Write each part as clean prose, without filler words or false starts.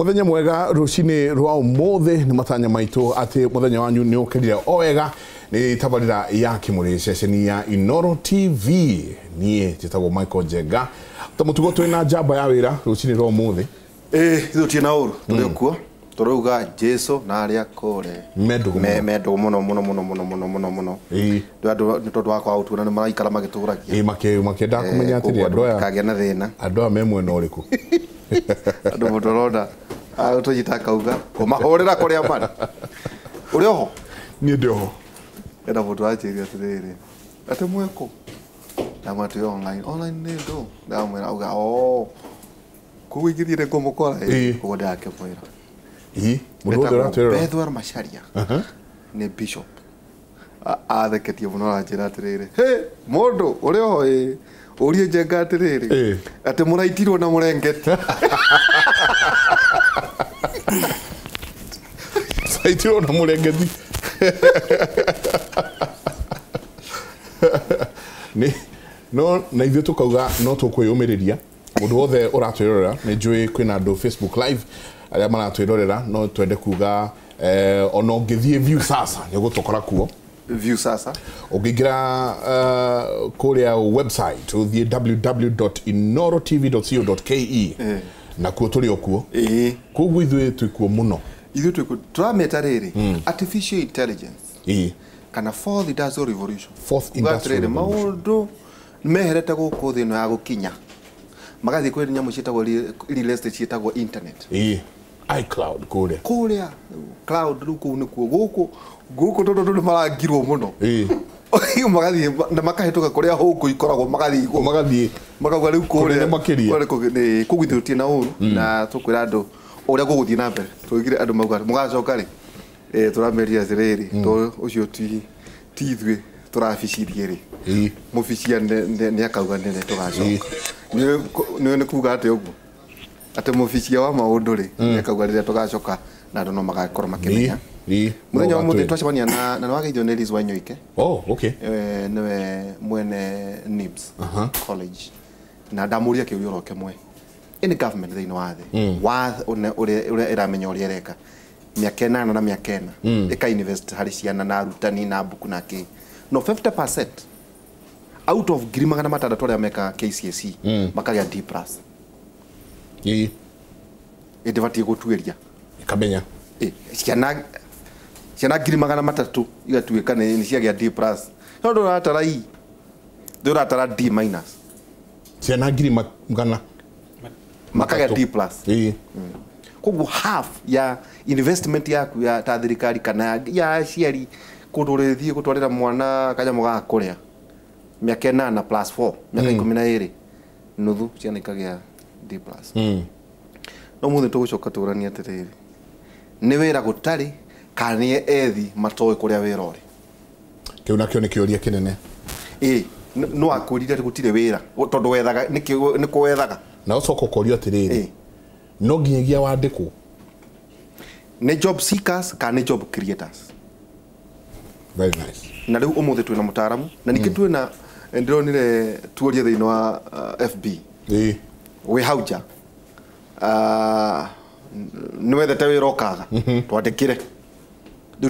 Muthenya mwega rucini rwa umuthi ni matanya maitu ati muthenya wanyu ni ukirire o wega ni tabarira ya Kimuri ceceni ya Inoro TV. Nie njitagwo Michael Njenga ta mutugo twina njamba ya wira rucini rwa umuthi. Ithuĩ tũtirĩ na ũru tũrĩ kuo tũrauga Jesu na arĩa kũrĩ mendũ mũno mũno mũno mũno mũno mũno mũno andũ nĩ tondũ wa kwaga gũtuona nĩ maraikara magĩtũragia makĩenda kũmenya atĩrĩ andũ aya kagĩa na thĩna andũ aya me mwena ũrĩkũ andũ mũndũ ũrona agũtũnyita akauga kũmahũrĩra kũrĩa marĩ ũrĩ oho niĩ ndĩ oho ena mũndũ anjĩrire atĩrĩrĩ atĩ mwĩkũ ndamwĩra twĩ online online nĩ ndũ ndamwĩra auga oo koguo ingĩthiĩre ngũmũkora koguo ndĩrakĩmwĩra mũndũ wothe ũratwĩrora Bethwel Macharia nĩ bishop atheketie mũno aranjĩra atĩrĩrĩ hĩ mũndũ ũrĩ oho ĩ ũrie Njenga atĩrĩrĩ atĩ mũraitirwo na mũrengeti aitirwo na mũrengeti no na ithuĩ tũkauga no tũkwĩyũmĩrĩria mũndũ wothe ũratwĩrorera nĩ njũĩ kwĩna andũ Facebook live arĩa maratwĩrorera no twende kuga ona ũngĩthiĩ view sasa nĩ ũgũtũkora kuo view sasa ũngĩingĩra kũrĩa website ũthiĩ www.inorotv.co.ke nakuo tũrĩ o kuo koguo ithuĩ twĩ kuo mũno ithuĩ twĩ kuo tũramĩta rĩrĩ artificial intelligence kana fourth industrial revolution fourth industrial revolution maũndũ meherete gũkũ thĩ ĩno ya gũkinya magathiĩ kwĩ nyamũ ciĩtagwo real estate ciĩtagwo internet iCloud kũrĩa cloud rĩu kũu nĩkuo gũkũ gũkũ tondũ andũ nĩ marangirwo mũno magathiĩ na makahĩtũka kũrĩa hũngũ ikoragwo magathiĩ igũrũ magathiĩ makauga rĩu kũrĩa makĩria koguo ithuĩ tũtirĩ na ũru na tũkwĩra andũ ũrĩa gũgũthiĩ na mbere tũgire andũ mauga mũgacoka rĩ tũrameria atĩrĩrĩ to ũcio ti ithuĩ tũrabicirie rĩ mũbicia nĩ akauga nĩrĩ tũgacoka nĩ nĩ kuga atĩ ũguo atĩ mũbicia wa maũndũ rĩ nĩ akauga rĩrĩa tũgacoka na andũ no magakorwo makĩmenya mũthenya wa mũthĩ twacemania na nĩ wageithio nĩ Liz Wanyoike. Oh, okay. Nĩwe mwene NIBS College na ndamũria kĩũria oro kĩmwe any government thĩinĩ wa thĩ wa ũrĩa ĩramenya ũrĩa ĩreka mĩaka ĩnana na mĩaka ĩna ĩka invest harĩ ciana na arutani na mbuku na kĩ no 50% out of 600,000 arĩa meka KCSE makagĩa D+. Ĩndĩbatiĩ gũtuĩria ĩkamenya ciana 300,000 igatuĩka nĩ ciagĩa D+. No ndũratara E ndũratara D-. Ciana 100,000 makagĩa D+. Koguo half ya investment yaku ya ta thirikari kana ya aciari kũndũ ũrĩthiĩ gũtwarĩra mwana kanyamũ ga kũrĩa mĩaka 8 plus 4 mĩaka 12 nuthu ciana ikagĩa D+. No mũthĩ tũgũcoka tũranie atĩrĩrĩ nĩ wĩra gũtarĩ kana nĩ ethi matoĩ kũrĩa wĩra ũrĩ kĩu nakĩo nĩ kĩũria kĩnene no akwĩrire atĩ gũtirĩ wĩra tondũ wethaga nĩ kũwethaga na ũcoka ũkorio atĩrĩrĩ no nginyagia wandĩkwo nĩ job seekers kana nĩ job creators. Very nice. Na rĩu ũmũthĩ twĩna mũtaaramu na ningĩ twĩna ndĩronire tuoria thĩinĩ wa FB wĩ hau nja nĩ wethete wĩra ũkaga twandĩkĩre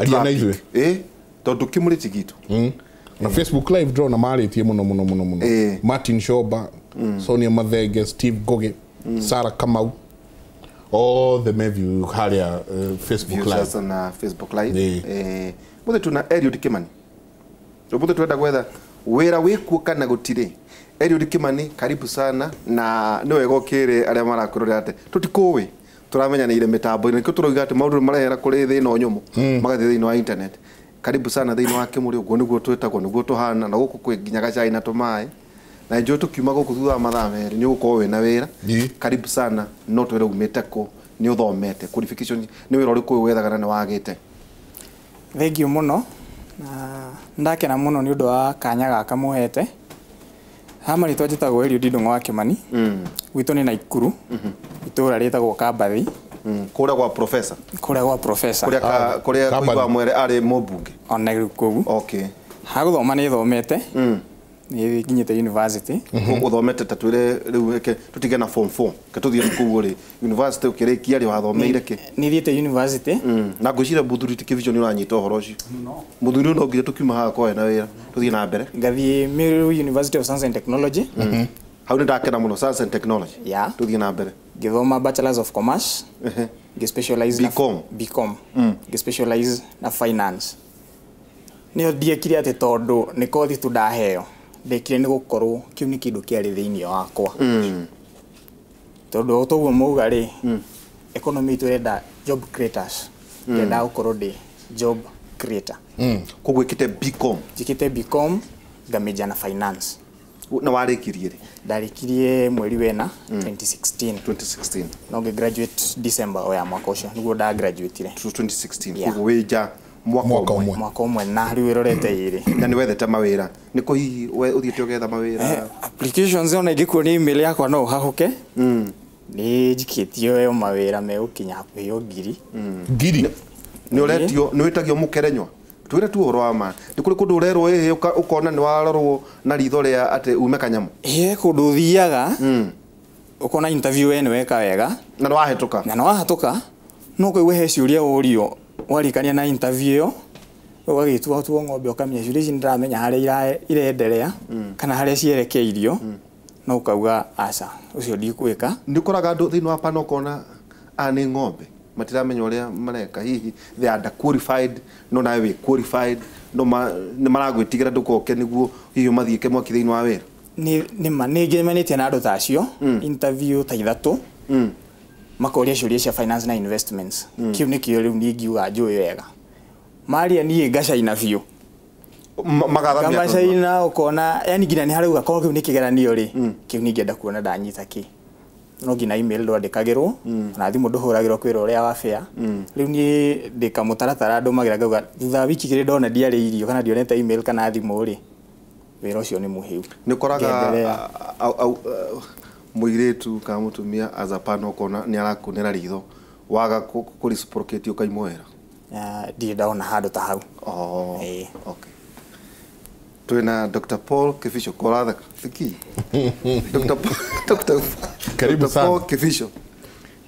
aria na ithuĩ tondũ kĩmũrĩ ti gitũ na Facebook live ndĩrona marĩtie mũno mũno mũno mũno Martin Shoba Sonia Mathenge Steve Goge Sarah Kamau all the meview harĩa Facebook live na Facebook live mũthĩ tuna Eliud Kimani mũthĩ twenda gwetha wĩra wĩkuo kana gũtirĩ Eliud Kimani karibu sana na nĩ wega ũkĩre arĩa marakwĩrorera atĩ tũtikũĩ tũramenyanĩire mĩtambo-inĩ nĩkĩo tũrauga atĩ maũndũ marehera kũrĩ thĩ ĩno nyũmũ magathiĩ thĩinĩ wa internet karibu sana thĩinĩ wa Kĩmũrĩ ũguo nĩguo twĩtagwo nĩguo tũhana na gũkũ kwĩ nginya gacai na tũmaĩ na njũĩ tũkiuma gũkũ thutha wa mathaa merĩ nĩ ũgũkorwo wĩna wĩra karibu sana no twĩre umĩte kũ nĩ ũthomete qualification nĩ wĩra ũrĩkũ wethaga na nĩ wagĩte. Thengiũ mũno na ndakena mũno nĩ ũndũ wa kanya gaka mũhete ha marĩtwa njĩtagwo Eliud Ndung'u wa Kimani gwitũ nĩ Naikuru itũra rĩtagwo Kambathi kũrĩa gwa professor kũrĩa gwa professor kũrĩa kũigua mwere arĩ mũmbunge ona rĩu kũu okay ha gũthoma nĩ thomete Nĩ nginyĩte university. Uthomete ta twire riu tutige na form 4 ke tuthie kuu ri university ukirikia ri wathomeire ki? Nĩ thiĩte university. Na ngwiciria muthuri ti Kibicho ni uranyita uhoro ucio. Muthuri no nginya tukiuma haha koe na wira tuthie na mbere. Ngathiĩ Meru University of Science and Technology. Hau nĩ ndakena mũno, Science and Technology. Yeah. Tuthie na mbere. Ngĩthoma Bachelors of Commerce. Ngĩ-specialize na BCom. BCom. Ngĩ-specialize na finance. Nĩyo ndiekire atĩ tondũ nĩ kothi tu ndaheo. Ndekire nĩ gũkorwo kĩu nĩ kĩndũ kĩarĩ thĩinĩ wakwa. Tondũ o toguo mauga rĩ, economy itũ ĩrenda job creators. Ndĩrenda gũkorwo ndĩ job creator. Koguo ĩkĩte BCom. Njĩkĩte BCom ngamĩnja na finance. Na warĩkirie rĩ? Ndarĩkirie mweri wena 2016. 2016. No ngĩ graduate December o ya mwaka ũcio nĩguo nda graduateire. 2016. Yeah. Koguo wĩ nja mwaka ũmwe. Mwaka ũmwe na rĩu ĩrorete ĩrĩ. Na nĩ wethete mawĩra. Nĩ kũ hihi we ũthiĩte ũgetha mawĩra? Applications ona ingĩkuonia email yakwa no ũhahũke. Nĩ njikĩtio yo mawĩra megũkinya hakuhĩ o ngiri. Ngiri. Nĩ ũretio, nĩ wĩtagio mũkerenywa. Twĩre tu ũhoro wa ma. Nĩ kũrĩ kũndũ ũrerwo ĩhĩ ũkona nĩ warorwo na ritho rĩa atĩ ume kanyamũ. Ĩĩ kũndũ ũthiaga ũkona interview we nĩ weka wega. Na nĩ wahĩtũka. Na nĩ wahĩtũka. No ũkaigua he ciũria ũrio warikania na interview ĩyo ũgagĩtua tuo ng'ombe ũkamenya ciũria ici nĩndĩramenya harĩa irenderea kana harĩa cierekeirio no ũkauga aca ũcio ndikwĩka. Nĩ ũkoraga andũ thĩinĩ wa panel ũkona aya nĩ ng'ombe matiramenya ũrĩa mareka, hihi they are underqualified, no nawe wĩ qualified, no nĩ maragwĩtigĩra ndũkoke nĩguo hihi ũmathiĩke mwaki thĩinĩ wa wĩra. Nĩ ma nĩ ngemanĩtie na andũ ta acio interview ta ithatũ makoria ciũria cia finance na investments. Kĩu nĩkĩo rĩu niĩ ngiuga njũĩ wega. Maria niĩ ngacaina biũ. Magathamia Ngacaina ũkona yani nginya nĩ harauga korwo kĩu nĩ kĩgeranio rĩ, kĩu nĩ ingĩenda kuona ndanyita kĩ. No nginya email ndwandĩkagĩrwo na thimũ ndũhũragĩrwo kwĩrwo ũrĩa wabĩa. Rĩu niĩ ndĩ kamũtaratara ndũmagĩra ngauga thutha wa wiki igĩrĩ ndona ndiarĩirio kana ndionete email kana thimũ rĩ, wĩra ũcio nĩ mũhĩu. Nĩ ũkoraga mũirĩtu kana mũtumia as a panel ũkona nĩ arakunĩra ritho waga kũ reciprocate ũkaimwo wĩra. Ndirĩ ndona handũ ta hau. Okay. Twĩna Dr. Paul Kibicho koratheka thiki. Dr. Karibu sana. Paul Kibicho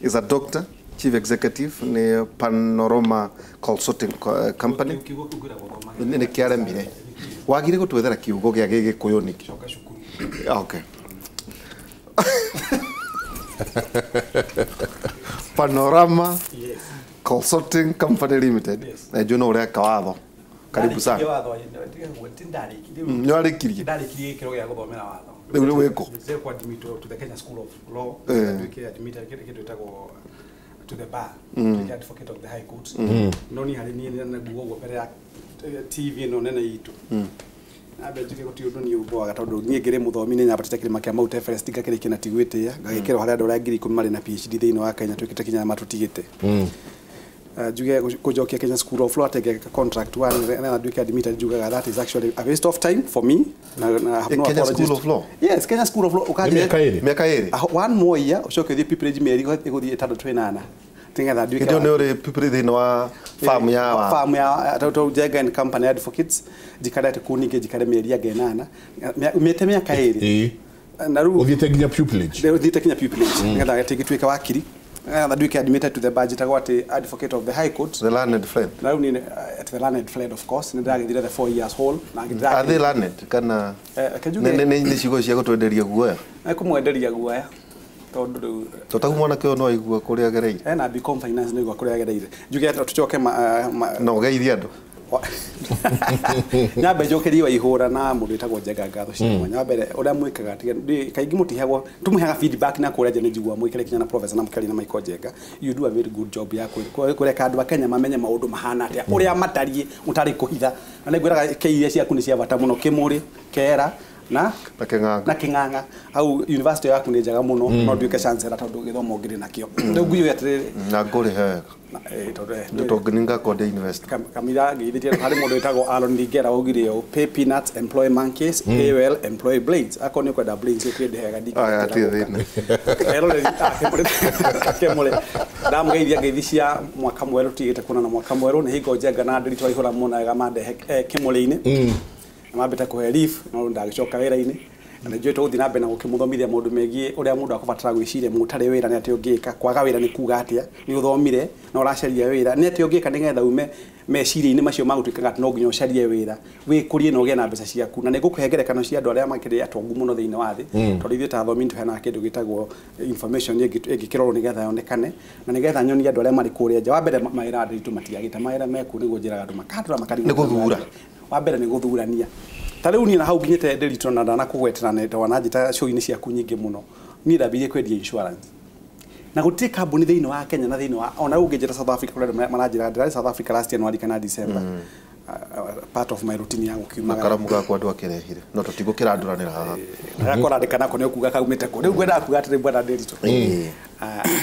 is a doctor, chief executive ni Panorama Consulting Company. Nĩ kĩaremire. Wagire gũtwethera kiugo gĩa Gĩgĩkũyũ nĩkĩ? Okay. Panorama Consulting Company Limited. Na njũĩ no ũreka watho. Karibu sana. Nĩ warĩkirie? Ndarĩkirie gĩkĩro gĩa gũthomera watho. Rĩu nĩ wĩkũ? Nĩ kwa admit to the Kenya School of Law. Nduĩke admitted kĩndũ gĩtagwo to the bar. Nduĩke advocate of the High Court. No niĩ harĩ niĩ na nguo ũguo mbere ya TV ĩno nene itũ. Nambe njuge gũtirĩ ũndũ niĩ ũmboaga tondũ niĩ ngĩrĩ mũthomi nĩ nyambatĩte kĩrĩma kĩa Mount Everest ngakĩrĩkia na tigwĩtĩa ngagĩkĩrwo harĩa andũ arĩa 10,000 marĩ na PhD thĩinĩ wa Kenya twĩkĩte kinya matũtigĩte. Njuge kũnjokia Kenya School of Law atĩ ngeka contract one na nduĩke admitted njugaga that is actually a waste of time for me. Na have no Kenya apologies. School of Law? Yes, Kenya School of Law. Nĩ mĩaka ĩrĩ? Mĩaka ĩrĩ? One more year ũcoke ũthiĩ pupillage mĩeri ĩgũthiĩ ĩtandatũ ĩnana nĩgetha nduĩke Hĩndĩ ĩyo nĩ ũrĩ pupil thĩinĩ wa farm ya watho. Farm ya Njenga and Company Advocates njikare atĩ kũu ningĩ njikare mĩeri ĩngĩ ĩnana mĩte mĩaka ĩrĩ. Na rĩu Ũthiĩte nginya pupillage? Ũthiĩte nginya pupillage nĩgetha ngĩtuĩke wakiri. Nĩgetha nduĩke admitted to the bar njĩtagwo atĩ advocate of the High Court. The learned friend. Na rĩu niĩ at the learned friend of course nĩ ndĩragĩthire the 4 years whole na Are they learned kana nĩ ciugo cia gũtwenderia guoya? Nĩ kũmwenderia guoya. Tondũ rĩu Tũtagu mwanake ũyũ no aigua kũrĩa agereire. Ena BCom finance nĩ aigua kũrĩa agereire. Njuge atĩ tũcoke Na ũgeithie andũ. Nyambe njokerie wa ihũra na mũndũ wĩtagwo Njenga ngatho cia mwanya. Wa mbere ũrĩa mwĩkaga kaingĩ mũtihagwo tũmũheaga feedback na kũrĩa nja nĩ njiguaga mwĩkĩre kinya na professor na mũkĩaria na Michael Njenga. You do a very good job ya kũreka andũ a Kenya mamenye maũndũ mahana atĩa ũrĩa matariĩ ũtarĩ kũhitha. Na nĩ ngwĩraga kĩ iria ciaku nĩ cia bata mũno Kĩmũrĩ, Kera na Kĩng'ang'a. Na Kĩng'ang'a. Hau university yaku nĩ njega mũno no nduĩke chancellor tondũ gĩthomo ngĩrĩ nakĩo. Rĩu nguo atĩrĩrĩ. Na ngũrĩhe wega. Tondũ Nĩ tondũ nĩ ngakonde university. Kamira ngĩithĩtie harĩ mũndũ wĩtagwo Aaron Lingera augire ũũ, pay peanuts, employ monkeys, pay well, employ blades. Akorwo nĩ ũkwenda blades ũkĩndĩhega ndingĩhota Aya, hatirĩ gũka. thĩna. Eroreri Kĩmũrĩ. Ndamũgeithia ngeithi cia mwaka mwerũ tigĩte kuonana mwaka mwerũ nĩ hingo Njenga na Ndiritu Waihũra mũno wega mandehe Kĩmũrĩ-inĩ. Na mambĩte kũhe leave no ndagĩcoka wĩra-inĩ. Na nĩ njũĩ tũgũthiĩ na mbere na gũkĩmũthomithia maũndũ megiĩ ũrĩa mũndũ akũbatara gwĩciria mũtarĩ wĩra nĩ atĩa ũngĩka, kwaga wĩra nĩ kuga atĩa, nĩ ũthomire na ũracaria wĩra nĩ atĩa ũngĩka nĩgetha ume meciria-inĩ macio ma gũtuĩkaga atĩ no nginya ũcarie wĩra wĩkũrie na ũgĩe na mbeca ciaku. Na nĩ ngũkũhe ngerekano cia andũ arĩa makĩrĩ atongu mũno thĩinĩ wa thĩ, tondũ ithuĩ ta athomi nĩtũheanaga kĩndũ gĩtagwo information ĩngĩkĩrorwo nĩgetha yonekane na nĩgetha nyonie andũ arĩa marĩ kũrĩa nja. Wa mbere, mawĩra andũ aitũ matiagĩte mawĩra mekuo, nĩguo njĩraga andũ makandũra makarigwo. Nĩ gũthura. Wa mbere nĩ gũthurania. Ta rĩu niĩ na hau nginyĩte ndĩritũ na ndanakũgwetera na wananjĩta show-inĩ ciaku nyingĩ mũno, niĩ ndambirie kwendia insurance na gũtirĩ kambuni thĩinĩ wa Kenya na thĩinĩ wa ona rĩu ũngĩnjĩra South Africa, kũrĩa andũ maranjĩra ndĩrarĩ South Africa last January kana December, part of my routine ya gũkiumaga. Karamu gakwa andũ akĩrehire no tũtigũkĩrandũranĩra haha. Gakora ndĩka nako nĩ ũkuga kaumĩte kũ. Rĩu ngwendaga kuga atĩrĩ, bwana Ndĩritũ,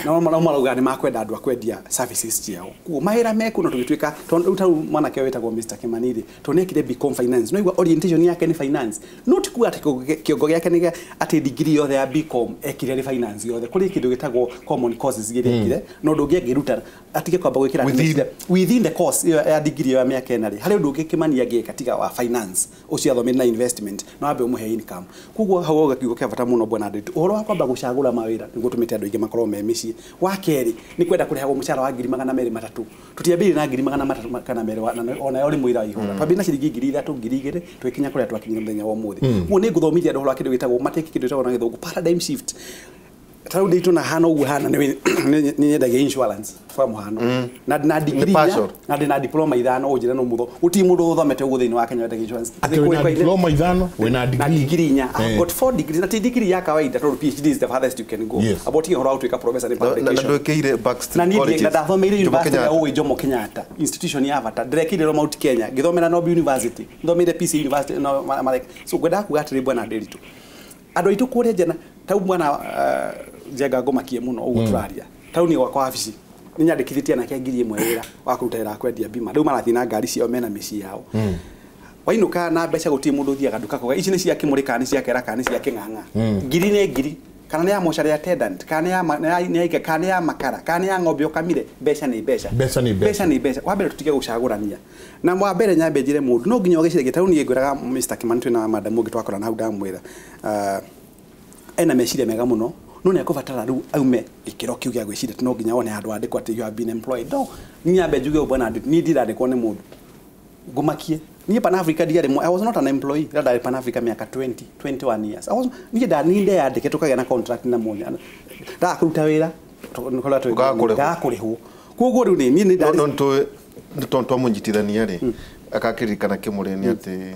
no no marauga nĩ makwenda andũ a kwendia services ciao, kuo mawĩra mekuo no tũgĩtuĩka tondũ rĩu tarĩu mwanake ũyũ wĩtagwo Mr. Kimani rĩ, tondũ nĩekire BCom finance, no igua orientation yake nĩ finance, no ti kuga atĩ kĩongo gĩake nĩ atĩ degree yothe ya BCom ekire nĩ finance yothe. Kũrĩ kĩndũ gĩtagwo common courses iria ekire, no ũndũ ũngĩ angĩruta atige kwamba gwĩkĩra within the course ĩyo ya degree ĩyo ya mĩaka 4 rĩ, harĩ ũndũ ũngĩ Kimani angĩka tiga wa finance ũcio athomire na investment, no ambe ũmũhe income. Koguo hau auga kiugo kĩa bata mũno, bwana Ndiritu, ũhoro wa kwamba gũcagũra mawĩra nĩguo tũmĩte andũ aingĩ makorwo me mĩciĩ. Wa kerĩ nĩ kwenda kũrĩhagwo mũcara wa 200,000. Tũtiambĩrĩire na 300,000 kana 200 ona ũrĩ mũira wa ihũra, twambĩrĩire na ciringi 3,000, 2,000, tũgĩkinya kũrĩa twakinyire mũthenya wa ũmũthĩ. Koguo nĩ ngũthomithia andũ ũhoro wa kĩndũ gĩtagwo mateki, kĩndũ gĩtagwo na gĩthũngũ paradigm shift. Ta rĩu Ndiritu na hana ũguo hana nĩ nyendagia insurance kwa mũhano na degree inya, passion. Na ndĩ na diploma 5, ũnjĩre no mũtho gũtirĩ mũndũ ũthomete ũguo thĩinĩ wa Kenya wendagia insurance. Atĩ wĩna diploma 5, wĩna Na degree degree 4. I've got four degrees, na ti degree ya kawaida, tondũ PhD is the farthest you can go. About ũhoro wa gũtuĩka professor nĩ Na publication. ndwĩkĩire Na Backstreet niĩ Colleges. na ndathomeire Jomo university ya Kenyatta. ũĩ Jomo Kenyatta, institution ya bata. Ndĩrekire Mount Kenya, ngĩthomera Nobi University, thomeire PC University no Mareka. So ngwendaga kuga atĩrĩ, bwana Ndiritu, andũ aitũ kũrĩa nja tau bwana Njenga ngũmakie mũno ũguo tũraria, tau niĩ gwakwa wabici nĩ nyandĩkithĩtie anake 1,000 wĩra wa kũruta wĩra wa kwendia bima. Rĩu marathiĩ na ngari ciao mena mĩciĩ yao, wainũka na mbeca. Gũtirĩ mũndũ ũthiaga nduka kuga ici nĩ cia kĩmũrĩ kana nĩ cia kera kana nĩ cia kĩng'ang'a. Ngiri nĩ ngiri, kana nĩ ya mocarĩ attendant, kana nĩ ya nĩ ya ika, kana nĩ ya makara, kana nĩ ya ng'ombe ũkamire, mbeca nĩ mbeca. Mbeca nĩ mbeca. Mbeca nĩ mbeca. Wa mbere tũtige gũcagũrania, na wa mbere nyambe njĩre mũndũ no nginya ũgĩciria. Tarĩu niĩ ngwĩraga Mr. Kimani, twĩna madam ũngĩ twakorana hau, ndamwĩra ena meciria mega mũno, no nĩ akũbatara rĩu aume gĩkĩro kĩu gĩa gwĩciria atĩ no nginya wone handũ handĩkwo atĩ you have been employed. No niĩ nyambe njuge ũguo, bwana, niĩ ndirandĩkwo nĩ mũndũ ngumakie. Niĩ Pan Africa ndiarĩ I was not an employee. Rĩrĩa ndarĩ Pan Africa mĩaka 20 21 years, I was niĩ nda niĩ ndeyandĩke tũkagĩa na contract na mũndũ ndaga kũruta wĩra Ũkaga kũrĩhwo. Ndaga kũrĩhwo. Koguo rĩu nĩ niĩ nĩ No ndarĩ no nĩtũĩ nĩ twamũnyitithania rĩ, akakĩririkana kĩmũrĩ nĩ atĩ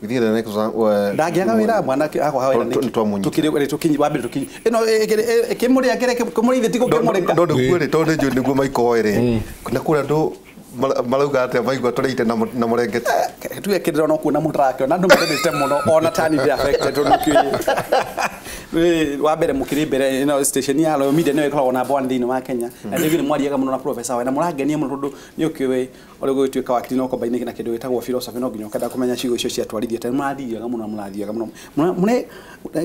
githĩ the next one ndangĩaga wĩra mwanake akwaga wĩra. Tondũ nĩtwamũnyita. Tukiri tukinyi wa mbere tukinyi ĩno kĩmũrĩ akĩrĩ kĩmũrĩ ithe tigũkĩmũrĩka. No nĩguo rĩ, tondũ nĩnjũĩ nĩguo maikoĩ rĩ, na kũrĩa andũ marauga atĩa maigua tũrĩite na mũrengeti? Tuge kĩrĩro no kuona mũtarakĩona andũ matendete mũno, ona tani ndĩ affected tondũ kĩ wa mbere mũkĩrĩ mbere ĩno station ya Royal Media nĩyo ĩkoragwo namba 1 thĩinĩ wa Kenya, na nĩguo nĩ mwariaga mũno na professor we na mũrangenia mũno, tondũ nĩ ũkĩũĩ ũrĩa gũgĩtuĩka wakiri no kombaine na kĩndũ gĩtagwo philosophy, no nginya ũkenda kũmenya ciugo icio ciatwarithia tene. Mũrathiaga mũno, mũrathiaga mũno. Mũne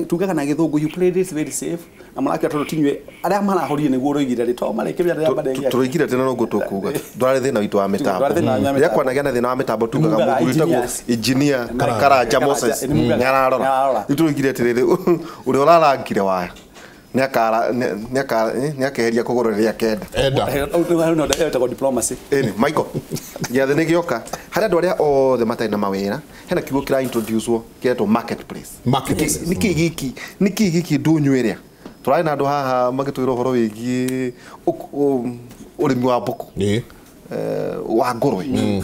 tugaga na gĩthũngũ, you played it very safe, na mũrakĩra tondũ tinyuĩ arĩa marahũrire nĩguo ũroigire rĩ to marĩkĩria rĩrĩa maregia. Tũroigire tene noguo tũkuga ndwarĩ thĩna witũ wa mĩtambo. Ndwarĩ thĩna wa mĩtambo. Rĩrĩa kwanagĩa na thĩna wa mĩtambo tugaga Mugaga mũndũ wĩtagwo engineers. engineer Karanja Moses Nĩ mugaga. nĩararora. Nĩararora. Rĩu tũroigire atĩrĩrĩ, ũrĩa ũrarangire waya nĩakeheria kũgũrũ rĩrĩa kenda. Enda. Ĩtagwo diplomacy. Ĩni Michael, gĩathĩ nĩ gĩoka harĩ andũ arĩa othe matarĩ na mawĩra, hena kiugo kĩra introduce kĩretwo marketplace. Marketplace. Nĩkĩ gĩkĩ, nĩkĩ gĩkĩ ndũnyũ ĩrĩa tũrarĩ na andũ haha magĩtwĩra ũhoro wĩgiĩ ũrĩmi wa mbũkũ, wa ngũrwe,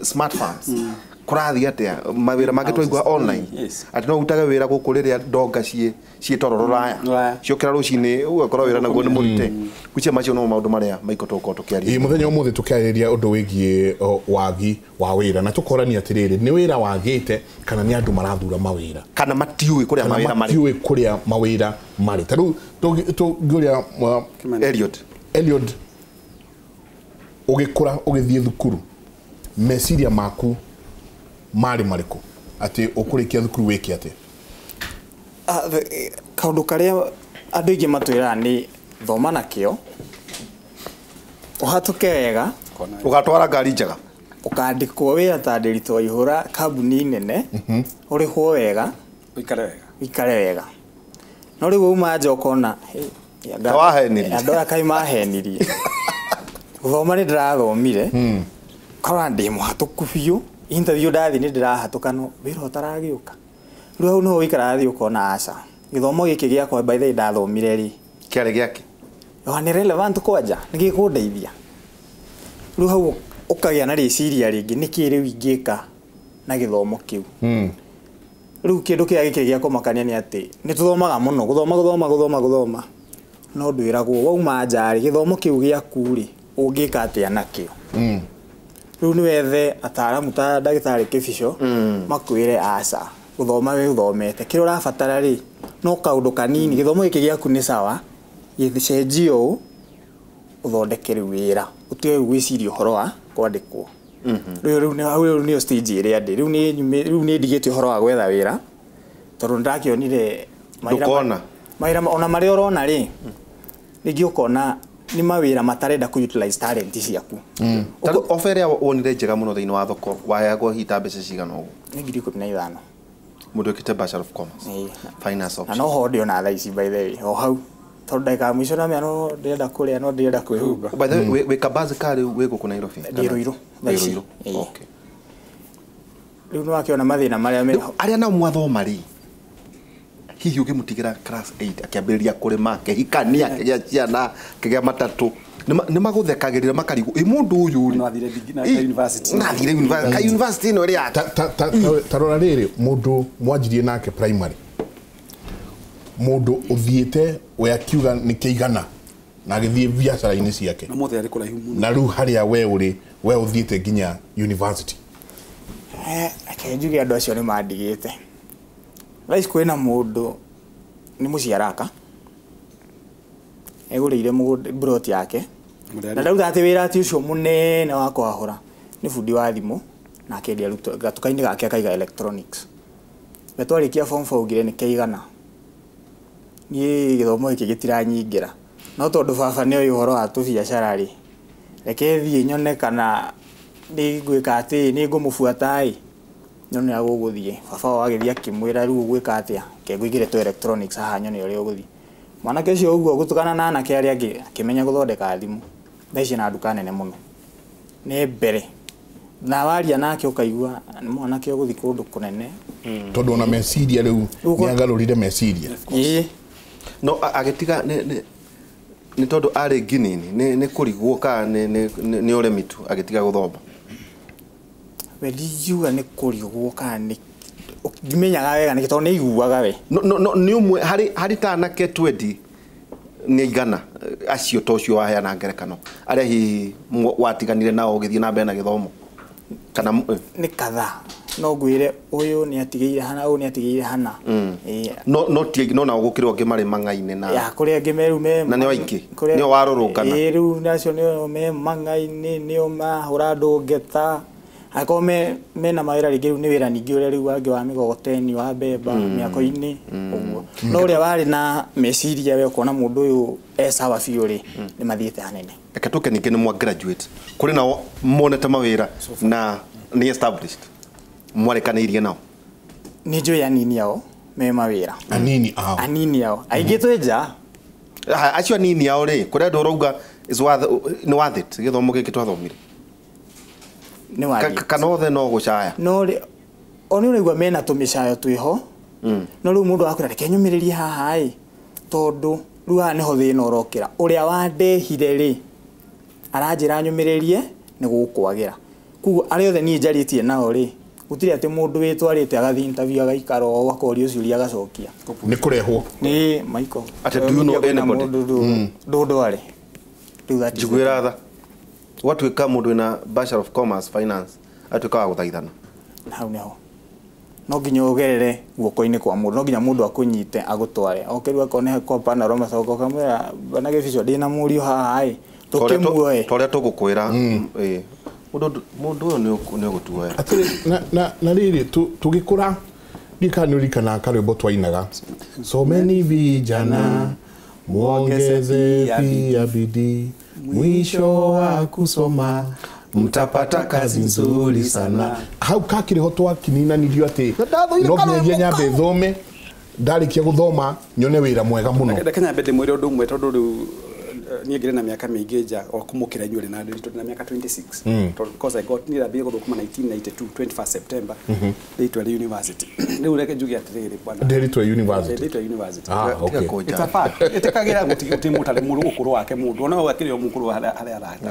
smart farms, kũrathiĩ atĩa mawĩra mangĩ twaigua online, atĩ no ũrutage wĩra gũkũ rĩrĩa ndonga ciĩ toro rũraya, Rũraya. ciokĩra rũcinĩ ũgakora wĩra naguo nĩ mũrute. Gwĩciria macio no maũndũ marĩa Michael tũgũkorwo tũkĩaria. Ĩ mũthenya ũmũthĩ tũkĩarĩrĩria ũndũ wĩgiĩ wagi wa wĩra, na tũkorania atĩrĩrĩ, nĩ wĩra wagĩte kana nĩ andũ marathura mawĩra, kana matiũĩ kũrĩa kana mawĩra marĩ. Matiũĩ kũrĩa mawĩra marĩ. Ta rĩu tũngĩũria Eliud. Eliud, ũgĩkũra ũgĩthiĩ thukuru, meciria maku marĩ marĩkũ atĩ ũkũrĩkia thukuru wĩke atĩa? Kaũndũ karĩa andũ aingĩ matwĩraga nĩ thoma na kĩo, ũhatũke wega, ũgatwara ngari njega. Ũkandĩkwo wĩra ta Ndiritu Waihũra kambuni nene, ũrĩhwo wega, ũikare wega. No rĩu wauma nja ũkona andũ aya kaĩ mahenirie. Gũthoma nĩ ndĩrathomire, korwa ndĩ mũhatũku biũ, interview ndathiĩ nĩ ndĩrahatũka no wĩra ũtaragĩũka. Rĩu hau nĩho ũikaraga thĩ ũkona aca. Gĩthomo gĩkĩ gĩakwa by the way ndathomire rĩ, kĩarĩ gĩake. Ona nĩ relevant kwanja, nĩ gĩkũndeithia. Rĩu hau ũkagĩa na rĩciria rĩngĩ nĩkĩ rĩu ingĩka na gĩthomo kĩu. Rĩu kĩndũ kĩrĩa gĩkĩrĩ gĩa kũmakania nĩ atĩ nĩ tũthomaga mũno, gũthoma gũthoma gũthoma gũthoma, no ndwĩragwo wauma nja rĩ, gĩthomo kĩu gĩaku rĩ, ũngĩka atĩa nakĩo. Rĩu nĩ wethe ataaramu ta ndagĩtarĩ Kĩbico makwĩre aca, gũthoma wĩ ũthomete, kĩrĩa ũrabatara rĩ no kaũndũ kanini, gĩthomo gĩkĩ gĩaku nĩ sawa, gĩcenjio ũũ ũthondeke rĩu wĩra, ũtige rĩu gwĩciria ũhoro wa kwandĩkwo. Rĩu rĩu nĩyo stage ĩrĩa ndĩ. Rĩu nĩ ndigĩte ũhoro wa gwetha wĩra tondũ nĩndakĩonire mawĩra ona marĩa ũrona rĩ, rĩngĩ ũkona nĩ mawĩra matarenda kũ utilize talent ciaku. Tarĩu offer ĩrĩa wonire njega mũno thĩinĩ wa thoko waheagwo hihi ta mbeca cigana ũguo? Nĩ 15,000. Mũndũ wĩkĩte Bachelor of Commerce, Finance option. Na no ho ndĩ ona thaa ici by the way, o hau tondũ ndagĩka ya mũico namenya no ndĩrenda kũrĩa no ndĩrenda kwĩhumba. By the way, wĩ Kabazi ka rĩu wĩ gũkũ Nairobi? Ndĩ Ruiru. Wĩ Ruiru. Okay. Rĩu nĩwakĩona mathĩna marĩa me ho. Arĩa nao mwathoma rĩ, hihi ũngĩmũtigĩra class 8 akĩambĩrĩria kũrĩma, akĩhikania, akĩgĩa ciana, akĩgĩa matatũ, nĩ magũthekagĩrĩra makarigwo, ĩ mũndũ ũyũ rĩ, no athire university. No athire university, ka university ĩno ĩrĩ yake. Ta rora rĩrĩ, mũndũ mwanjirie nake primary, mũndũ ũthiĩte we akiuga nĩ kĩigana na agĩthiĩ biacara-inĩ ciake, na mothe arĩ kũraihu mũno, na rĩu harĩa we ũrĩ, we ũthiĩte nginya university. Reke njuge andũ acio nĩ mandigĩte. Thaa ici kwĩna mũndũ nĩ mũciaraka, egũrĩire mũgũnda plot yake, na ndauga atĩ wĩra ti ũcio mũnene wa kwahũra, nĩ bundi wa thimũ na akendia gatuka-inĩ gake akaiga electronics. We twarĩkia form 4 augire nĩ kĩigana, niĩ gĩthomo gĩkĩ gĩtiranyingĩra, no tondũ baba nĩoĩ ũhoro wa tũbiacara rĩ, reke thiĩ nyone kana nĩ ngwĩka atĩ nĩ ngũmũbuata ĩ, nyone ũrĩa gũgũthiĩ. Baba wao agĩthiĩ akĩmwĩra rĩu ũgwĩka atĩa, reke ngũigĩre tũ electronics haha nyone ũrĩa ũgũthiĩ. Mwanake ũcio ũguo gũtukana na anake arĩa angĩ akĩmenya gũthondeka thimũ. Thaa ici ena nduka nene mũno, nĩ mbere na waria nake ũkaigua nĩ mwanake ũgũthiĩ kũndũ kũnene, tondũ ona meciria rĩu nĩ agarũrire meciria. Ĩĩ. No agĩtiga nĩ tondũ arĩ nginini, nĩ kũrigwo kana nĩ ũremi tu agĩtiga gũthoma? We ndingiuga nĩ kũrigwo kana nĩ ndimenyaga wega nĩkĩ tondũ nĩ aiguaga we. No nĩ ũmwe harĩ ta anake 20 nĩ aigana acio to ũcio waheana ngerekano arĩa hihi watiganire nao ũgĩthiĩ na mbere na gĩthomo kana nĩ kadhaa, no ngwĩre ũyũ nĩ atigĩire hana, ũyũ nĩ atigĩire hana. No no no nao gũkĩrĩ angĩ marĩ mang'ainĩ na ya kũrĩ angĩ me rĩu me na nĩo aingĩ, nĩo warũrũngana. Ĩĩ rĩu nacio nĩo me mang'ainĩ, nĩo mahũra andũ ngeta, akorwo mena mawĩra rĩngĩ rĩu nĩ wĩra ningĩ ũrĩa rĩu wangĩ wa mĩgogoteni wa mbemba mĩako-inĩ ũguo. No ũrĩa warĩ na meciria we ũkona mũndũ ũyũ e sawa biũ rĩ, nĩ mathiĩte hanene. Reke tũke ningĩ nĩ mwa graduate, kũrĩ nao monete mawĩra na nĩ established, mwarĩkanĩirie nao? Nĩ njũĩ anini ao me mawĩra. Anini ao? Anini ao. Aingĩ twĩ nja. Acio anini ao rĩ, kũrĩ andũ ũrauga nĩ worth it gĩthomo gĩkĩ twathomire? Nĩ worth it. Kana othe no gũcaya? No rĩ, o nĩ ũraigua mena tũmĩcayo twĩho, no rĩu mũndũ akwĩra reke nyũmĩrĩrie haha ĩ, tondũ rĩu haha nĩho thĩna ũrokĩra. Ũrĩa wandehire rĩ, aranjĩra nyũmĩrĩrie nĩ gũkwagĩra. Koguo arĩa othe niĩ njarĩtie nao rĩ, gũtirĩ atĩ mũndũ wĩtwarĩte agathiĩ interview agaikara o akorio ciũria agacokia. Nĩ kũrehwo. Nĩ Michael. Atĩ do you know anybody? Ndũndware. Njiguĩra tha. Gwatuĩka mũndũ wĩna Bachelor of Commerce Finance atuĩka wa gũthaithana. Hau nĩho. No nginya ũgerere guoko-inĩ kwa mũndũ, no nginya mũndũ akũnyite agũtware. Oke rĩu akorwo nĩ kwa Panorama Soko ũkamwĩra bana Gĩbico ndĩna mũriũ haha ĩ, tũkĩmuoe. Torĩa tũgũkwĩra, ĩ, mũndũ ũyũ nĩ ũgũtuoya. Atĩrĩ, na rĩrĩ tũgĩkũra ndiũĩ kana nĩ ũririkanaga karwĩmbo twainaga, someni vijana muongeze pia bidii, mwisho wa kusoma Mtapata kazi nzuri sana. Hau kakĩrĩ ho twakininanirio atĩ no nginyagia nyambe thome ndarikia guthoma nyone wira mwega muno. Reke nyambe ndimwire undu umwe tondu riu niĩ ngĩrĩ na mĩaka mĩingĩ nja o kũmũkĩra inyuĩ na ndĩ na mĩaka 26 tondũ because I got niĩ ndambire gũthũkũma 1992 21 September ndĩtware university. Rĩu reke njuge atĩrĩrĩ bwana Ndĩritwe university. Ndĩritwe university. Ah, okay. It's a fact. Ĩtĩkagĩra gũtirĩ mũtarĩ mũndũ ũkũrũ wake mũndũ ona we akĩrĩ o mũkũrũ harĩa aratake.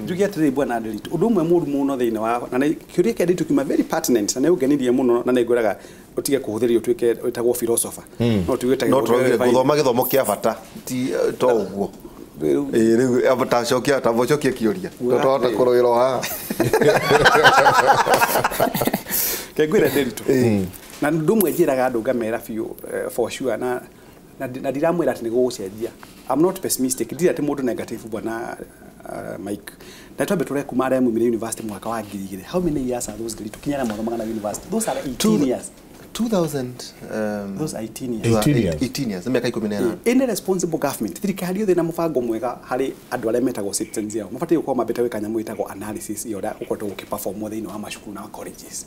Njuge atĩrĩrĩ bwana Ndiritu, ũndũ ũmwe mũru mũno thĩinĩ wa na kĩũria kĩa Ndiritu kiuma very pertinent na nĩ ũngenirie mũno na nĩ ngwĩraga utige kuhuthirio utuike witagwo philosopher no tuwite no guthoma githomo kia bata ti to uguo riu abatacokia tabocokie kiuria to twahota kuruirwo ha kengwira Ndiritu na ndumwe njiraga andu ngamera biũ for sure na ndiramwira ati nigugucenjia. I'm not pessimistic, ndira ati mundu negative bwana Mike. Na twambe ture kuma aria mumire university mwaka wa 2000. How many years are those Ndiritu kinyana mwathomaga na university? Those are 18 years. 2000 those 18 years. 18 years. Miaka 18. Any responsible government thirikari yothe na mubango mwega hari andu aria metagwo citizens yao mabatiĩ gũkorwo mambĩte gwĩka nyamũ ĩtagwo analysis ya ũrĩa ũkoretwo ũkĩperform thĩinĩ wa macukuru na colleges.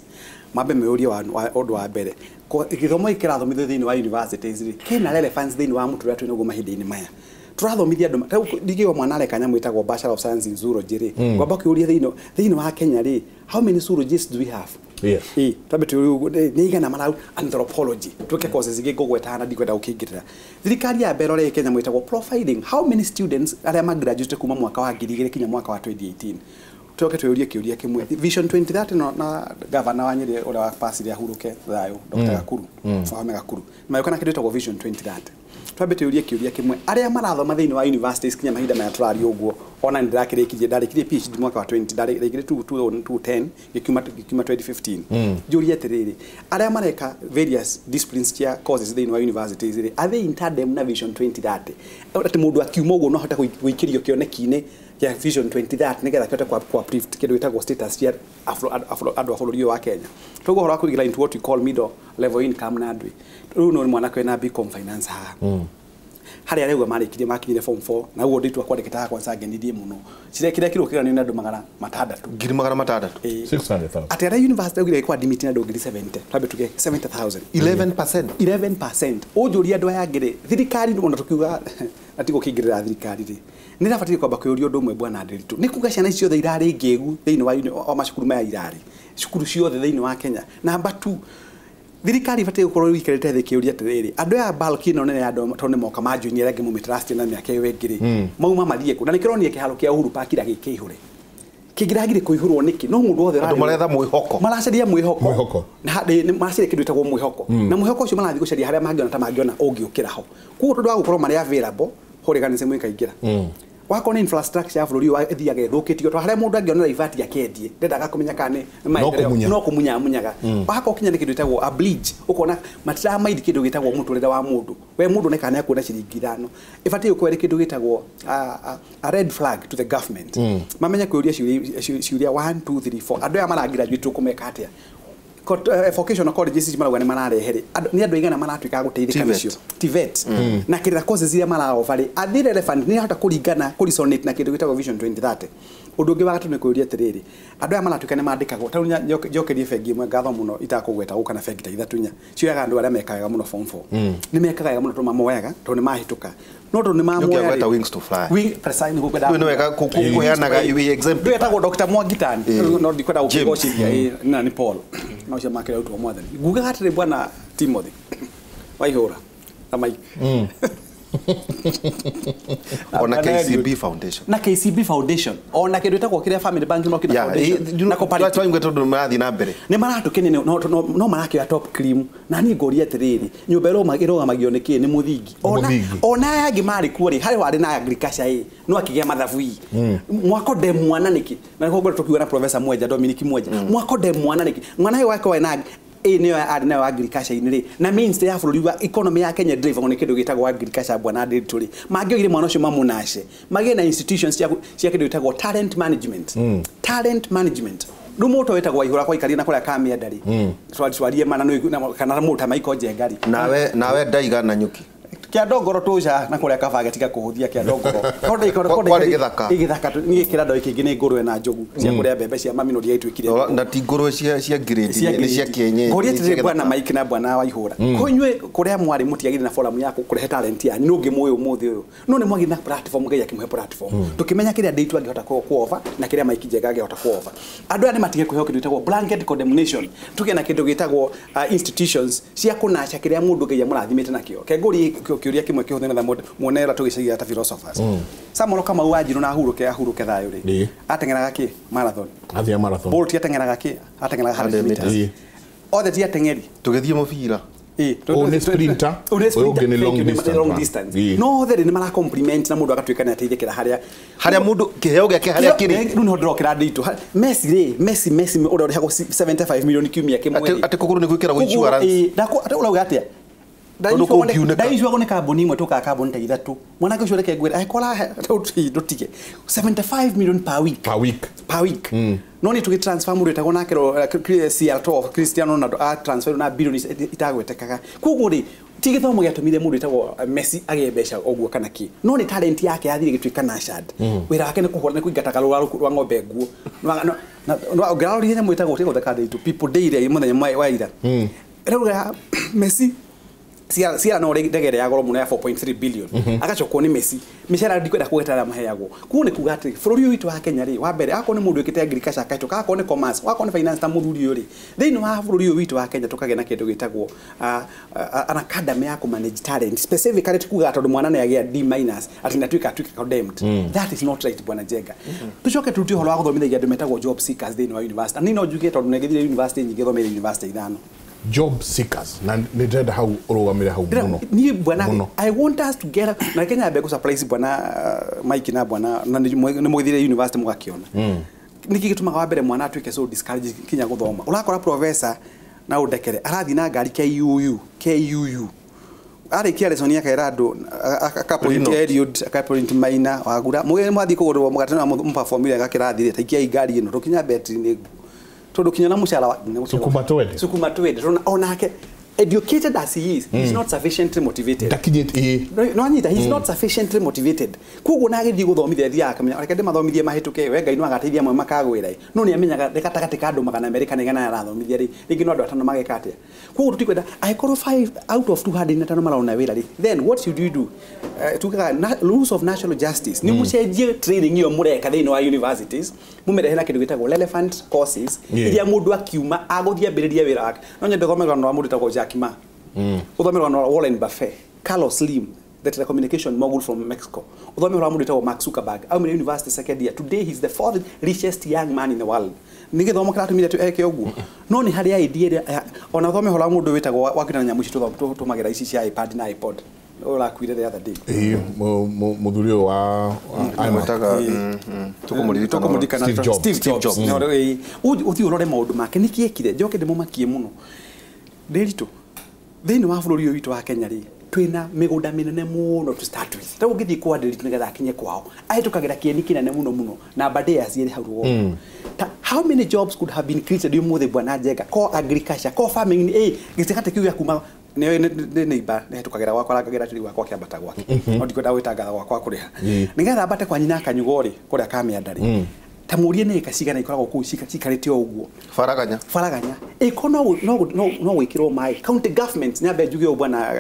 Mambe meyũrie ũndũ wa mbere gĩthomo gĩkĩ kĩrathomithio thĩinĩ wa universities rĩ kĩna relevance thĩinĩ wa mũtũrĩre twĩ naguo mahinda-inĩ maya. Tũrathomithia andũ rĩu ndingĩigua mwana areka nyamũ ĩtagwo Bachelor of Science in Zoology rĩ ngwamba ũkĩũria thĩinĩ wa Kenya rĩ how many zoologists do we have? Yes. Twambe tũrĩu nĩ igana marau anthropology twĩke courses ingĩ ngũgweta na ndikwenda gũkĩingĩrĩra. Thirikari ya mbere ĩrĩa Kenya mwĩtagwo profiling how many students arĩa magraduate kuma mwaka wa 2000 kinya mwaka wa 2018. Tuoke twĩũrie kĩũria kĩmwe Vision 2030 no na governor wa Nyeri ũrĩa wa pasire ahuruke thayũ Dr. Gakuru Wahome Gakuru mayũka na kĩndũ gĩtagwo Vision 2030. Twambe twĩũrie kĩũria kĩmwe arĩa marathoma thĩinĩ wa universities kinya mahinda maya tũraria ũguo ona nĩndĩrakĩrĩkirie ndarĩkirie PhD mwaka wa 20 ndarĩkirie 2010 gĩkiuma 2015. Njũrie atĩrĩrĩ arĩa mareka various disciplines cia courses thĩinĩ wa universities rĩ are they in tandem na Vision 2030? Atĩ mũndũ akiuma ũguo no ahote gũikĩrio kĩoneki-inĩ kĩa Vision 2030 nĩgetha kĩhote ku uplift kĩndũ gĩtagwo status cia andũ a bũrũri ũyũ wa Kenya. Tũguo ũhoro wa kũingĩra into what we call middle level income na andũ rĩu no mwanake wĩna BCom finance haha harĩa rĩu marĩkirie makinyire form 4 na ũguo nditwa kwandĩkĩte kwanza ngenirie mũno kĩrĩa kĩrũkĩranio nĩ andũ 600 600,000 600,000 atĩ arĩa university augire kwa admit na andũ 70,000 twambe tuge 70,000 11% 11% ũnjũrie andũ aya angĩ rĩ thirikari ona tũkiuga ati gũkĩingĩrĩra thirikari rĩ nĩ ĩrabatiĩ kwamba kwĩyũria ũndũ ũmwe bwana Ndiritu nĩ kuga ciana ici ciothe irarĩ ngĩgu thĩinĩ wa macukuru maya irarĩ cukuru ciothe thĩinĩ wa Kenya. Namba 2 thirikari ibatiĩ gũkorwo ĩikarĩte thĩ kĩũria atĩrĩrĩ andũ aya bulk ĩno nene ya andũ tondũ nĩ moka manjoinia arĩa angĩ mũmĩtrust na mĩaka ĩyo ĩngĩ rĩ mauma mathiĩ kũ na nĩkĩronire kĩharo kĩa Uhuru Park ira gĩkĩihũre kĩngĩragire kũihũrwo nĩkĩ no mũndũ wothe andũ maretha mwĩhoko maracaria mwĩhoko na maracaria kĩndũ gĩtagwo mwĩhoko na mwĩhoko ũcio marathiĩ gũcaria harĩa mangĩona ta mangĩona ũngĩũkĩra ho koguo tondũ wa gũkorwo marĩ available hooliganism ĩkaingĩra wakorwo nĩ infrastructure ya bũrũri ũyũ ĩthiaga ĩthũkĩtio tondũ harĩa mũndũ angĩonera ibati akendie ndendaga kũmenya kana nĩ maendeleo no kũmunyamunyaga wakorwo kinya nĩ kĩndũ gĩtagwo a bridge ũkona matiramaindi kĩndũ gĩtagwo mũtũrĩre wa mũndũ we mũndũ nĩ kana nĩakuona ciringi 5 ĩbatiĩ gũkorwo ĩrĩ kĩndũ gĩtagwo a red flag to the government mamenye kwĩyũria ciũria 1 2 3 4 andũ aya maragraduate tũkũmeka atĩa vocational colleges ici marauga nĩ mararehe rĩ nĩ andũ aigana maratuĩka a gũteithĩka nacio TVET na kĩrĩa courses iria maraofa rĩ are they relevant nĩ hota kũringana kũresonate na kĩndũ gĩtagwo Vision 2030. Ũndũ ũngĩ wa gatatũ nĩ kwĩyũria atĩrĩrĩ andũ aya maratuĩka nĩ mandĩkagwo ta rĩu njokerie bengi ĩmwe ngatho mũno itakũgweta gũka na bengi ta ithatũ inya cioyaga andũ arĩa mekaga wega mũno form 4 nĩ mekaga wega mũno tondũ mamoyaga tondũ nĩ mahĩtũka no tondũ nĩ mamoya rĩ wings to fly wing precise nĩ gũkwenda nĩ wega kũheanaga example ndwetagwo Dr. Mwangitani no ndikwenda gũkĩgocithia na nĩ Paul no cio makĩra ũtwo mwathani ngugaga atĩrĩ bwana Timothy Waihũra na Mike ona KCB Foundation na KCB Foundation ona kĩndũ gĩtagwo kĩrĩa Family Bank no kĩna foundation na cooperative twaingwe tondũ marathiĩ na mbere nĩ maratũkenia no marakĩoya top cream na niĩ ngũria atĩrĩrĩ nyũmba ĩrũgamagio nĩ kĩ nĩ mũthingi ona aya angĩ marĩ kuo rĩ harĩ warĩ na agriculture ĩ no akĩgĩa mathabu ĩ mwako nde mwana nĩkĩ na nĩguo ngorwo tũkiuga na Professor Mwenja Dominic Mwenja mwako nde mwana nĩkĩ mwana ũyũ wake wena ĩ nĩyo arĩ nayo agriculture-inĩ rĩ na mainstay ya bũrũri wa economy ya Kenya drive nĩ kĩndũ gĩtagwo agriculture bwana Ndiritu rĩ mangĩoire mwana ũcio mamũnace magĩe na institutions cia kĩndũ gĩtagwo talent management talent management rĩu mũndũ wĩtagwo Waihũra kwaikaria na kũrĩa Kamienda rĩ twarie mana kana mũndũ ta Michael Njenga rĩ nawe ndaiga na nyuki Kia ndongoro tuca na kuria kabage tiga kuhuthia kia ndongoro. Kwarĩ gĩthaka. Gĩthaka niĩ kĩra ndo kĩngĩ nĩ ngũrwe na njogu cia kũrĩa mbembe cia mami no ndiaituĩkire. Na ti ngũrwe cia grade nĩ cia kienyeji. Ngũria atĩrĩrĩ bwana Mike na bwana Waihũra. Ko inyuĩ kũrĩa mwarĩ mũtiagĩrĩ na forum ya kũrehe talent yanyu nũ ũngĩ mũĩ ũmũthĩ ũyũ. No nĩ mwagĩrĩ na platform Ngai akĩmũhe platform. Tũkĩmenya kĩrĩa Ndeitu angĩhota kuova na kĩrĩa Mike Njenga angĩhota kuova. Andũ aya nĩ matige kũheo kĩndũ gĩtagwo blanket condemnation. Tũgĩe na kĩndũ gĩtagwo institutions cia kũnaca kĩrĩa mũndũ Ngai amũrathimĩte nakĩo. Kengũri kĩũria kĩmwe kĩhũthĩ na muonera tũgĩcagia ta philosophers. Samuel Kamau Wanjiru na ahuruke thayũ rĩ. Ateng'eraga kĩ? Marathon. Athia marathon. Bolt ateng'eraga kĩ? Ateng'eraga 100 meters. Othe ti ateng'eri. Tũgĩthiĩ mũbira. Ũyũ nĩ sprinter, ũyũ ũngĩ nĩ long distance. No othe rĩ nĩ mara compliment na mũndũ agatuĩka nĩ ateithĩkĩra harĩa mũndũ kĩheo gĩake harĩa kĩrĩ. Rĩu nĩho ndĩrokĩra Ndeitu. Messi rĩ, Messi ũrĩa ũrĩhagwo 75 million kiumia kĩmwe. Atĩ kũgũrũ nĩ gwĩkĩragwo insurance. Ũrauga atĩa? Ndaicua nĩ kambuni imwe tũkaga kambuni ta ithatũ. Mwanake ũcio reke ngwĩre angĩkorwo ndũtige 75 million per week. Per week. No nĩ tũgĩ transfer mũndũ wĩtagwo nake CR12 Cristiano Ronaldo a transfer na bilioni itagwetekaga. Koguo rĩ ti gĩthomo gĩatũmire mũndũ wĩtagwo Messi agĩe mbeca ũguo kana kĩ. No nĩ talent yake yathire ĩgĩtuĩka nurtured. Wĩra wake nĩ kũhũra nĩ kũingata karũra rwa ng'ombe nguo. Ũngĩrarorire nyamũ ĩtagwo gũtheka Ndeitu People Daily mũthenya wa ira. Ĩrauga Messi Ciara no ndege ya goro muno ya 4.3 billion. Agacokwo nĩ Messi. Mĩcara ndikwenda kũgweta arĩa maheagwo. Kuo nĩ kuga atĩ bũrũri ũyũ witũ wa Kenya rĩ, wa mbere akorwo nĩ mũndũ wĩkĩte agriculture akahĩtũka, akorwo nĩ commerce, akorwo nĩ finance ta mũthuri ũyũ rĩ, thĩinĩ wa bũrũri ũyũ witũ wa Kenya tũkagĩa na kĩndũ gĩtagwo an academy ya kũmanage talent. Specifically tukuga tondũ mwana nĩ agĩa D minus atĩ nĩ atuĩka condemned. That is not right bwana Njenga. Tũcoke tũrute ũhoro wa gũthomithagia andũ metagwo job seekers thĩinĩ wa university. Na niĩ no njuge tondũ nĩ ngĩthire university nyingĩ thomeire university ithano. Job seekers na nĩ ndĩrenda hau ũrũgamĩre hau mũno. Niĩ bwana I want us to get na Kenya mbegu surprise bwana Mike na bwana na nĩ mũgĩthire university mũgakĩona. Nĩkĩ gĩtũmaga wa mbere mwana atuĩke so discouraged kinya gũthoma. Ũrakora professor na ũndekere arathiĩ na ngari KUU arĩkia lesson akaĩra andũ akapoint Eliud akapoint Maina wagura mũgĩ mwathiĩ kũgũrwo mũgate na mũperformire gakĩrathi rĩ taikiai ngari ĩno tũkinya betri nĩ tondũ kinya na mũcara wa sukuma twende onake educated as he is, he's not sufficiently motivated. No anyita, he's not sufficiently motivated. Koguo na agĩthiĩ gũthomithia athiaga akamenya reke ndĩmathomithie mahĩtũke we Ngai no agateithia amwe makagwĩra. No nĩ amenyaga gatagatĩ ka andũ 200 kana 100 arathomithia rĩ, rĩngĩ no andũ atano mageka atĩa. Koguo tũtikwenda angĩkorwo 5 out of 205 marona wĩra rĩ, then what should you do? Tugaga rules of national justice. Nĩ mũcenjie training ĩyo mũreka thĩinĩ wa universities, mũmĩrehe na kĩndũ gĩtagwo relevant courses iria mũndũ akiuma agũthiĩ ambĩrĩrie wĩra wake. No nyende thome rũgano rwa mũndũ wĩtagwo Jack Ma. Uthome rũgano rwa Warren Buffett, Carlos Slim, the telecommunication mogul from Mexico. Uthome rũgano rwa mũndũ wĩtagwo Mark Zuckerberg, aumire university second year. Today he's the fourth richest young man in the world. Nĩ gĩthomo kĩratũmire eke ũguo. No nĩ harĩ idea ĩrĩa ona uthome rũgano rwa mũndũ wĩtagwo wakĩra nyamũ ici tũtũmagĩra ici cia iPad na iPod. Ũrakuire the other day. Ĩĩ, mũthuri ũyũ wa tũkũmũririkana Steve Jobs. Ũthiĩ ũrore maũndũ make nĩkĩ ekire njoke ndĩmũmakie mũno. Ndĩritũ thĩinĩ wa bũrũri ũyũ witũ wa Kenya rĩ twĩna mĩgũnda mĩnene mũno to start with. Ta ũngĩthiĩ kwa Ndĩritũ nĩgetha akinye kwao ahĩtũkagĩra kĩeni kĩnene mũno mũno na Aberdares ĩrĩ hau rũgongo. How many jobs could have been created ũmũthĩ bwana Njenga ko agriculture ko farming gĩcigatĩ kĩu gĩa kuma nĩ neighbor nĩhetũkagĩra gwakwa arangagĩra tĩri gwakwa akĩambata gwake no ndikwenda gwĩtangatha gwakwa kũrĩha nĩgetha ambate kwa nyina akanyugo rĩ kũrĩa Kamĩanda rĩ ta mũrie nĩ ĩka cigana ikoragwo kũu cikarĩte o ũguo faraganya ĩko no gwĩkĩrwo maĩ county government nĩ ambe njuge ũũ bwana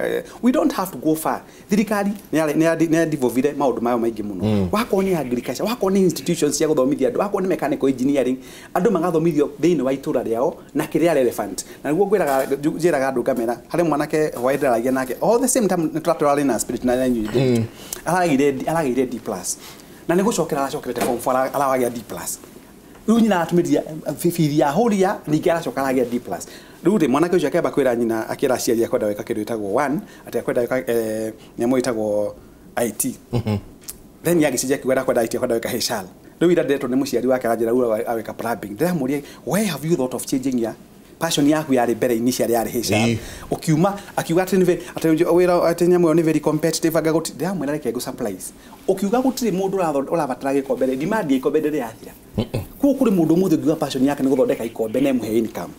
we don't have to go far thirikari nĩ devolvire maũndũ mayo maingĩ mũno wakorwo nĩ agriculture wakorwo nĩ institutions cia gũthomithia andũ wakorwo nĩ mechanical engineering andũ magathomithio thĩinĩ wa itũra rĩao na kĩrĩa relevant na nĩguo ngwĩraga njĩraga andũ ngamera harĩ mwanake hwaĩ ndĩraragia nake all the same time nĩ tũratwarana na spirit na inyuĩ aragĩire D plus na nĩ gũcokera aracokerete form 4 aragĩa D plus rĩu nyina aratũmĩria bithi ya hũria ningĩ aracoka aragĩa D plus rĩu rĩ mwanake ũcio akĩamba kwĩra nyina akĩra aciari akwenda gwĩka kĩndũ gĩtagwo one atĩ akwenda gwĩka nyamũ ĩtagwo IT then agĩcenjia akiuga ndakwenda IT akwenda gwĩka HR rĩu ira ndĩretwo nĩ mũciari wake aranjĩra rĩu awĩka plumbing ndĩramũria why have you thought of changing your passion yaku yarĩ mbere initially yarĩ HR ukiuma akiuga atĩ nĩ atĩ wĩra atĩ nyamũ ĩyo nĩ very competitive anga gũtirĩ ndĩramwĩra reke ngũ supplies ukiuga gũtirĩ mũndũ ũrabatara gĩkombe rĩ demand ya ikombe ndĩrĩ yathira koguo kũrĩ mũndũ ũmũthĩ ũngiuga passion yake nĩ gũthondeka ikombe na ĩmũhe income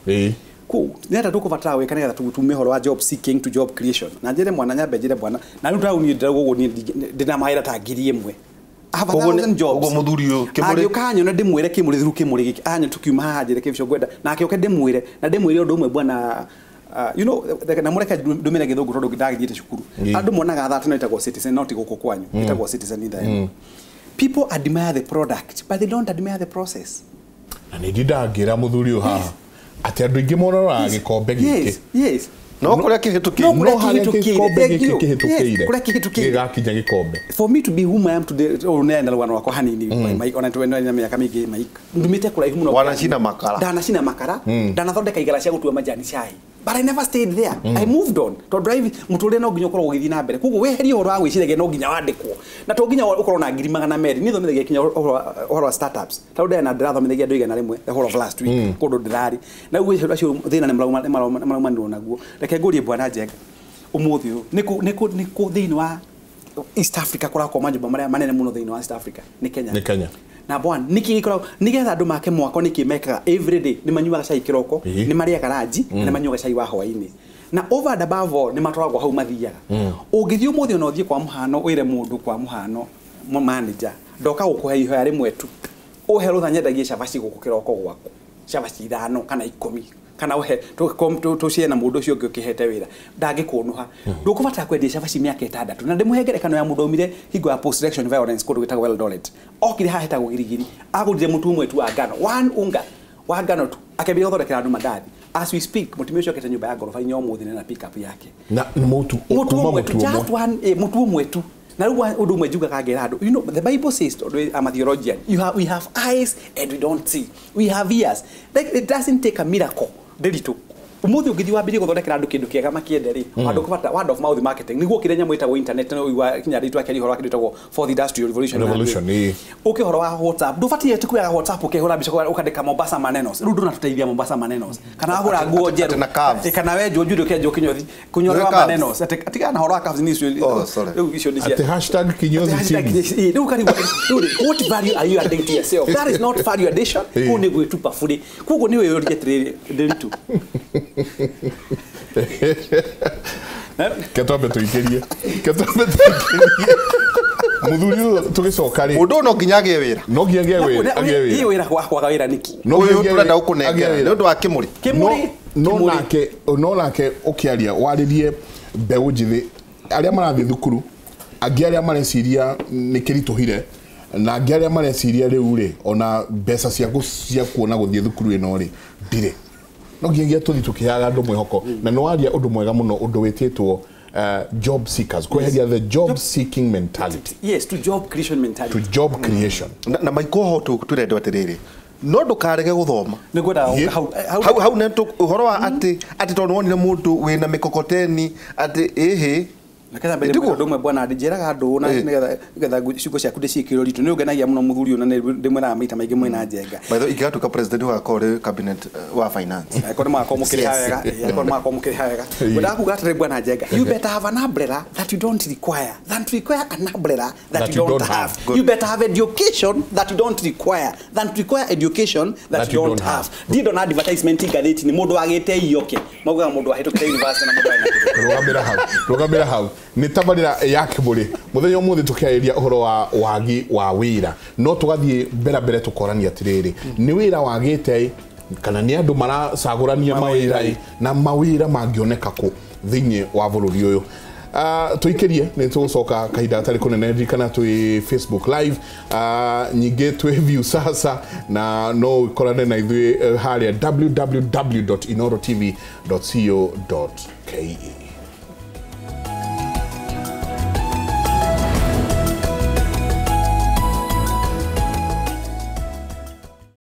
Nĩ tũkũbatara gwĩka nĩgetha tume ũhoro wa job seeking to job creation. Na njĩre mwana nyambe njĩre bwana na rĩu taũni ndĩrauga ũguo ndĩna mawĩra ta 1000. I have 1,000 jobs. Ũguo mũthuri ũyũ Kĩmũrĩ angĩũka anyone ndĩmwĩre Kĩmũrĩ through Kĩmũrĩ gĩkĩ anyone tukiuma haha njĩre kĩbico ngwenda na akĩũke ndĩmwĩre na ndĩmwĩre ũndũ ũmwe bwana. You know, na mũreke ndũmĩre gĩthũngũ tondũ ndagĩthiĩte cukuru. Andũ monaga that no ĩtagwo citizen no ti gũkũ kwanyu ĩtagwo citizen in the people admire the product but they don't admire the process. Na nĩ ndindangĩra mũthuri ũyũ haha atĩ andũ aingĩ mororaga gĩkombe gĩkĩ. Yes, yes. No kũrĩa kĩhĩtũkĩire. No harĩa gĩkombe gĩkĩ kĩhĩtũkĩire. Kũrĩa kĩhĩtũkĩire. Gĩgakinya gĩkombe. For me to be whom I am today, nenda rũgano rwakwa hanini Mike, ona twena mĩaka mĩingĩ Mike. Ndumĩte kũraihu mũno. Wanacina makara. Ndanacina makara. Ndanathondeka igara cia gũtua majani cai. But I never stayed there. I moved on. To drive mũtũrĩre no nginya ũkorwo ũgĩthiĩ na mbere. Koguo weherie ũhoro wa gwĩciragia no nginya wandĩkwo. Na to nginya ũkorwo na 200,000. Niĩ thomithagia kinya ũhoro wa startups. Ta rĩu ndĩrena ndĩrathomithagia andũ 100 the whole of last week kũndũ ndĩrarĩ. Na rĩu acio thĩna nĩ maraumanirwo naguo. Reke ngũrie bwana Njenga ũmũthĩ ũyũ nĩ kũ thĩinĩ wa East Africa kũrakwo manyũmba marĩa manene mũno thĩinĩ wa East Africa nĩ Kenya. Nĩ Kenya. Na bwana niki gĩkoragwo nĩgetha andũ make mwako nĩkĩ mekaga every day nĩ manyuaga cai kĩroko nĩ marĩaga ranji na nĩ manyuaga cai wa hwaĩ-inĩ na over and above all nĩ matwaragwo hau mathiaga. Ũngĩthiĩ ũmũthĩ ona ũthiĩ kwa mũhano wĩre mũndũ kwa mũhano manager ndoka gũkũhe ihoya rĩmwe tu ũhe rũtha nyendagie cabaci gũkũ kĩroko gwaku cabaci 5 kana 10 kana uhe tucie na mundu ucio ungi ukihete wira ndangikunuha ndukubatara kwendia cabaci miaka 6 na ndimuhe ngerekano ya mundu aumire hingo ya post election violence kundu gwitagwo Eldoret okire haha hetagwo Girigiri agurire mutu umwe tu wa ngano one unga wa ngano tu akĩambia gũthondekera andũ mandathi. As we speak mutumia ũcio okete nyũmba ya ngoroba inya ũmũthĩ na pick up yake na mutu kuma mutu just one mutu ũmwe tu. Na rĩu ũndũ ũmwe njugaga ngera andũ, you know the Bible says, I'm a theologian, we have eyes and we don't see, we have ears, like it doesn't take a miracle ndĩritũ umuthi ũngĩthiĩ wambĩrĩrie gũthondekera andũ kĩndũ kĩega makĩende rĩ andũ kũbata word of mouth marketing nĩguo kĩrĩa nyamũ ĩtagwo internet no ũigua kinya rĩtwa kĩarĩ ũhoro wa kĩndũ ĩtagwo fourth industrial revolution ũkĩ ũhoro wa WhatsApp ndũbatiĩ tu kuoya WhatsApp ũkĩhũra mbica ũkandĩka Mombasa manenos rĩu ndũnatũteithia Mombasa manenos kana wahũra nguo njerũ kana wenjwo njuĩrĩ ũkenjwo kinyothi kũnyora manenos tigana na ũhoro wa curves nĩ icio rĩu icio nĩ cia hashtag kinyothi TV rĩu karigwo what value are you adding to yourself? That is not value addition. Kũu nĩ gwĩtupa burĩ. Koguo nĩ wĩyũrie atĩrĩrĩ ndĩritũ Ketwambe tuikirie muthuri uyu tugicoka ri mundu no nginya agie wira no nginya agie wira ii wira kwaga wira niki no uyu turenda gukunengera ni undu wa Kimuri no nake ukiaria waririe mbeu njithi aria marathie thukuru angi aria mareciria ni kirituhire na angi aria mareciria riu ri ona mbeca cia kuona guthie thukuru ino ri ndire no nginyagia tuthi tukihaga andu mwihoko na no waria undu mwega muno undu wititwo job seekers kweheria the job seeking mentality. Yes, to job creation mentality, to job creation. Na maikoho turendwo atiriri no ndukarege guthoma nigwenda hau ne uhoro wa ati tondu wonire mundu wina mikokoteni ati ihi Naketha mbere mundu umwe bwana ndinjiraga andu na nigetha ciugo ciaku ndiciikirwo ritu ni ungenagia muno muthuri una ndimwiraga maita maingi mwina Njenga. By the way ingĩgatuĩka president ũgakorwo rĩ cabinet wa finance akorwo nĩ magakorwo mũkĩrĩha wega akorwo nĩ magakorwo mũkĩrĩha wega ngwendaga kuga atĩrĩ bwana Njenga, you better have an umbrella that you don't require than to require an umbrella that you don't have. You better have education that you don't require than to require education that you don't have. Ndiĩ ndona advertisement ngathĩti-inĩ mũndũ wagĩte ioke maugaga mũndũ wahĩtũkĩte university na mũndũ wena rũgamĩra hau nĩ tabarĩra ya Kĩmũrĩ mũthenya ũmũthĩ tũkĩarĩria ũhoro wa wagi wa wĩra no tũgathiĩ mbere mbere tũkorania atĩrĩrĩ nĩ wĩra wagĩte kana nĩ andũ maracagũrania mawĩra na mawĩra mangĩoneka kũ thĩinĩ wa bũrũri ũyũ. Tuikirie nĩ tũgũcoka kahinda gatarĩ kũnene ririkana twĩ Facebook live nyingĩ twĩ view sasa na no ũkorane na ithuĩ harĩa www.inorotv.co.ke.